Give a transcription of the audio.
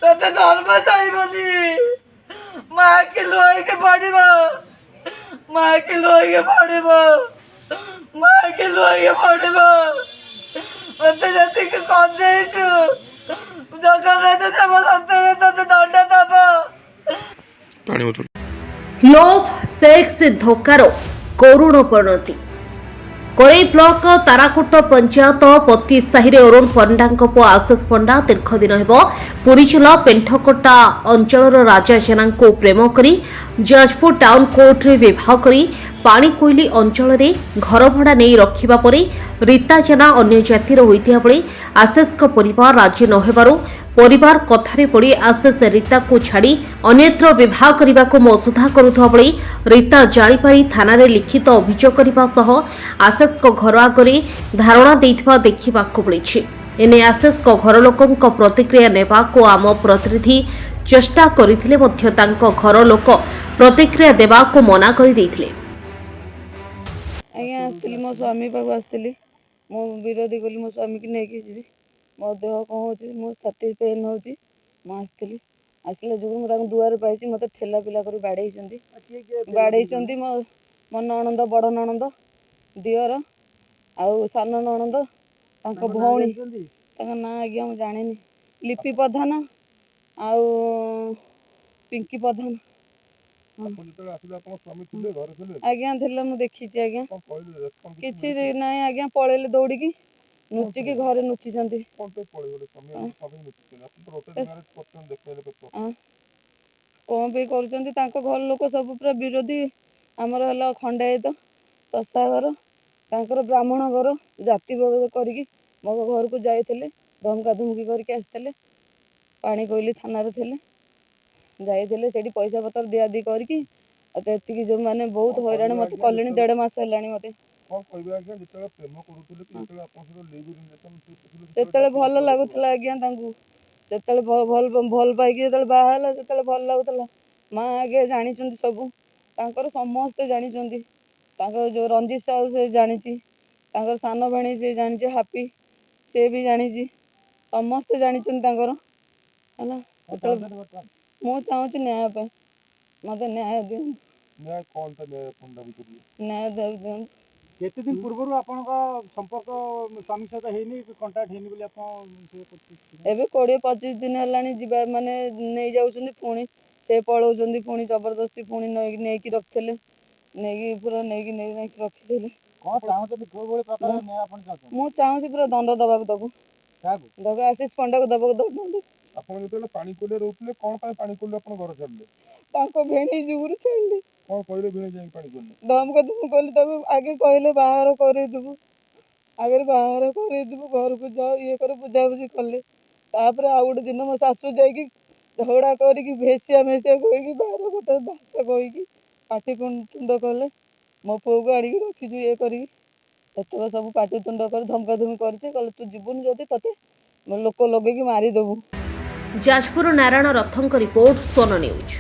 ତତେ ଧର୍ମ ସହିବନି। ମା ଆଖି ଲୁହ ହେଇକି ପଡ଼ିବ, ମା ଆଖି ଲୁହ ହେଇକି ପଡ଼ିବ, ମା ଆଖି ଲୁହ ହେଇକି ପଡ଼ିବ। ମତେ ଯେତିକି କନ୍ଦେଇଛୁ, ଜଗନ୍ନାଥ ଦେବ ସତରେ ତତେ ଦଣ୍ଡ ଦବ। ପାଣି ବୋତଲ। ଲୋଭ, ସେକ୍ସ, ଧୋକାର କରୁଣ ପରିଣତି। କୋରେଇ ବ୍ଲକ ତାରାକୋଟ ପଞ୍ଚାୟତ ପତି ସାହିରେ ଅରୁଣ ପଣ୍ଡାଙ୍କ ପୁଅ ଆଶିଷ ପଣ୍ଡା ଦୀର୍ଘଦିନ ହେବ ପୁରୀ ଜିଲ୍ଲା ପେଣ୍ଠକଟା ଅଞ୍ଚଳର ରାଜା ଜେନାଙ୍କୁ ପ୍ରେମ କରି ଯାଜପୁର ଟାଉନ କୋର୍ଟରେ ବିବାହ କରି ପାଣିକୋଇଲି ଅଞ୍ଚଳରେ ଘର ଭଡ଼ା ନେଇ ରଖିବା ପରେ ରୀତା ଜେନା ଅନ୍ୟ ଜାତିର ହୋଇଥିବା ବେଳେ ଆଶିଷଙ୍କ ପରିବାର ରାଜି ନ ହେବାରୁ ପରିବାର କଥାରେ ପଡ଼ି ଆଶିଷ ରୀତାକୁ ଛାଡ଼ି ଅନ୍ୟତ୍ର ବିବାହ କରିବାକୁ ମସୁଧା କରୁଥିବା ବେଳେ ରୀତା ଜାଣିପାରି ଥାନାରେ ଲିଖିତ ଅଭିଯୋଗ କରିବା ସହ ଆଶିଷଙ୍କ ଘର ଆଗରେ ଧାରଣା ଦେଇଥିବା ଦେଖିବାକୁ ମିଳିଛି। ଏନେଇ ଆଶିଷଙ୍କ ଘର ଲୋକଙ୍କ ପ୍ରତିକ୍ରିୟା ନେବାକୁ ଆମ ପ୍ରତିନିଧି ଚେଷ୍ଟା କରିଥିଲେ ମଧ୍ୟ ତାଙ୍କ ଘର ଲୋକ ପ୍ରତିକ୍ରିୟା ଦେବାକୁ ମନା କରିଦେଇଥିଲେ। ଆଜ୍ଞା, ଆସିଥିଲି, ମୋ ସ୍ୱାମୀ ପାଖକୁ ଆସିଥିଲି। ମୁଁ ବିରୋଧୀ କଲି, ମୋ ସ୍ୱାମୀକି ନେଇକି ଯିବି। ମୋ ଦେହ କ'ଣ ହେଉଛି, ମୋ ଛାତି ପେନ୍ ହେଉଛି। ମୁଁ ଆସିଥିଲି। ଆସିଲା ଯୋଗୁଁ ମୁଁ ତାଙ୍କୁ ଦୁଆରେ ପାଇଛି। ମୋତେ ଠେଲା ପିଲା କରି ବାଡ଼େଇଛନ୍ତି, ବାଡ଼େଇଛନ୍ତି। ମୋ ମୋ ନଣନ୍ଦ, ବଡ଼ ନଣନ୍ଦ, ଦିଅର ଆଉ ସାନ ନଣନ୍ଦ, ତାଙ୍କ ଭଉଣୀ। ତାଙ୍କ ନାଁ ଆଜ୍ଞା ମୁଁ ଜାଣିନି। ଲିପି ପ୍ରଧାନ ଆଉ ପିଙ୍କି ପ୍ରଧାନ। ଆପଣ ଯେତେବେଳେ ଆସିଲେ, ଆପଣଙ୍କ ସ୍ୱାମୀ ଥିଲେ ଘରେ ଥିଲେ? ଆଜ୍ଞା ଥିଲେ, ମୁଁ ଦେଖିଛି ଆଜ୍ଞା। କଣ କହିଲେ, ରେସ୍ପନ୍ସ? କିଛି ନାହିଁ ଆଜ୍ଞା, ପଳେଇଲେ ଦୌଡ଼ିକି, ଲୁଚିକି ଘରେ ଲୁଚିଛନ୍ତି। କଣ ପାଇଁ ପଳେଇଗଲେ? ସ୍ୱାମୀ ଆପଣ କଣ ପାଇଁ ଲୁଚିଛନ୍ତି? ଆପଣ ତ ରୋଟେଟ୍ ମ୍ୟାରେଜ କରିଛନ୍ତି, ଦେଖେଇଲେ ପେପର। କଣ ପାଇଁ କରୁଛନ୍ତି? ତାଙ୍କ ଘର ଲୋକ ସବୁ ପୁରା ବିରୋଧୀ। ଆମର ହେଲା ଖଣ୍ଡାୟତ ଚଷା ଘର, ତାଙ୍କର ବ୍ରାହ୍ମଣ ଘର। ଜାତି ବିରୋଧ କରିକି ମୋ ଘରକୁ ଯାଇଥିଲେ, ଧମକା ଧମକି କରିକି ଆସିଥିଲେ। ପାଣିକୋଇଲି ଥାନାରେ ଥିଲେ, ଯାଇଥିଲେ। ସେଠି ପଇସା ପତ୍ର ଦିଆଦି କରିକି ଆଉ ଏତିକି ଯୋଉମାନେ ବହୁତ କଣ ହଇରାଣ କହିବେ ମତେ ଆଜ୍ଞା, କଲେଣି। ଦେଢ଼ ମାସ ହେଲାଣି ମତେ। କଣ କହିବେ ଆଜ୍ଞା, ଯେତେବେଳେ ପ୍ରେମ କରୁଥିଲେ କି ଯେତେବେଳେ ଆପଣଙ୍କ ସହିତ ଲିଭ୍ ରିଲେସନସିପ୍ ଥିଲେ, ସେତେବେଳେ ଭଲ ଲାଗୁଥିଲା ଆଜ୍ଞା ତାଙ୍କୁ। ସେତେବେଳେ ଭଲ ଭଲ ପାଇକି ଯେତେବେଳେ ବାହା ହେଲା, ସେତେବେଳେ ଭଲ ଲାଗୁଥିଲା। ମା ଆଜ୍ଞା ଜାଣିଛନ୍ତି ସବୁ, ତାଙ୍କର ସମସ୍ତେ ଜାଣିଛନ୍ତି। ତାଙ୍କର ଯୋଉ ରଞ୍ଜିତ ସାହୁ, ସେ ଜାଣିଛି। ତାଙ୍କର ସାନ ଭଉଣୀ ସେ ଜାଣିଛି, ହାପି ସେ ବି ଜାଣିଛି। ସମସ୍ତେ ଜାଣିଛନ୍ତି ତାଙ୍କର। ହେଲା, ସେତେବେଳେ ମୁଁ ଚାହୁଁଛି ନ୍ୟାୟ ପାଇଁ। ମତେ ନ୍ୟାୟ ଦିଅନ୍ତୁ। ନ୍ୟାୟ କଣଟା, ନ୍ୟାୟ ଆପଣ ଦାବି କରିବେ? ନ୍ୟାୟ ଦିଅନ୍ତୁ। କେତେ ଦିନ ପୂର୍ବରୁ ଆପଣଙ୍କ ସମ୍ପର୍କ ସ୍ୱାମୀ ସହିତ ହେଇନି, କଣ୍ଟାକ୍ଟ ହେଇନି ବୋଲି ଆପଣ ସେ କରୁଛନ୍ତି? ଏବେ 20-25 ଦିନ ହେଲାଣି। ଯିବା ମାନେ ନେଇଯାଉଛନ୍ତି, ପୁଣି ସେ ପଳଉଛନ୍ତି, ପୁଣି ଜବରଦସ୍ତି ପୁଣି ନେଇକି ରଖିଥିଲେ, ନେଇକି ପୁରା ନେଇକି ନେଇ ନେଇକି ରଖିଥିଲେ। କଣ ଚାହୁଁଛନ୍ତି? କୋଉ ଭଳି ପ୍ରକାର ନ୍ୟାୟ ଆପଣ ଚାହୁଁଛନ୍ତି? ମୁଁ ଚାହୁଁଛି ପୁରା ଦଣ୍ଡ ଦବାକୁ ତାକୁ। କାହାକୁ? ତାକୁ, ଆଶିଷ ପଣ୍ଡାକୁ ଦବାକୁ ଦଣ୍ଡ। ଆପଣ ଯେତେବେଳେ ପାଣିକୋଇଲିରେ ରହୁଥିଲେ, କଣ ପାଇଁ ପାଣିକୋଇଲି ଆପଣ ଘର ଛାଡ଼ିଲେ? ତାଙ୍କ ଭେଣେଇ ଯୋଗୁରୁ ଛାଡ଼ିଲି। କଣ କହିଲେ ଭିଣେଇ ଯାଇକି ପାଣିକୋଇଲି? ଧମକ ମୁଁ କହିଲି ତାକୁ, ଆଗେ କହିଲେ ବାହାଘର କରେଇଦେବୁ, ଆଗରେ ବାହାଘର କରେଇଦେବୁ, ଘରକୁ ଯାଅ, ଇଏ କର, ବୁଝାବୁଝି କଲେ। ତାପରେ ଆଉ ଗୋଟେ ଦିନ ମୋ ଶାଶୁ ଯାଇକି ଝଗଡ଼ା କରିକି ଭେସିଆ ମେସିଆ କହିକି, ବାହାର ଗୋଟେ ଭାଷା କହିକି ପାଟି ତୁଣ୍ଡ କଲେ। ମୋ ପୁଅକୁ ଆଣିକି ରଖିଛୁ ଇଏ କରିକି, ଏତକ ସବୁ ପାଟି ତୁଣ୍ଡ କରି ଧମକାଧମକି କରିଛି। କହିଲେ, ତୁ ଯିବୁନି ଯଦି ତତେ ଲୋକ ଲଗେଇକି ମାରିଦେବୁ। ଯାଜପୁର ନାରାୟଣ ରଥଙ୍କ ରିପୋର୍ଟ, ସୋନ ନ୍ୟୁଜ୍।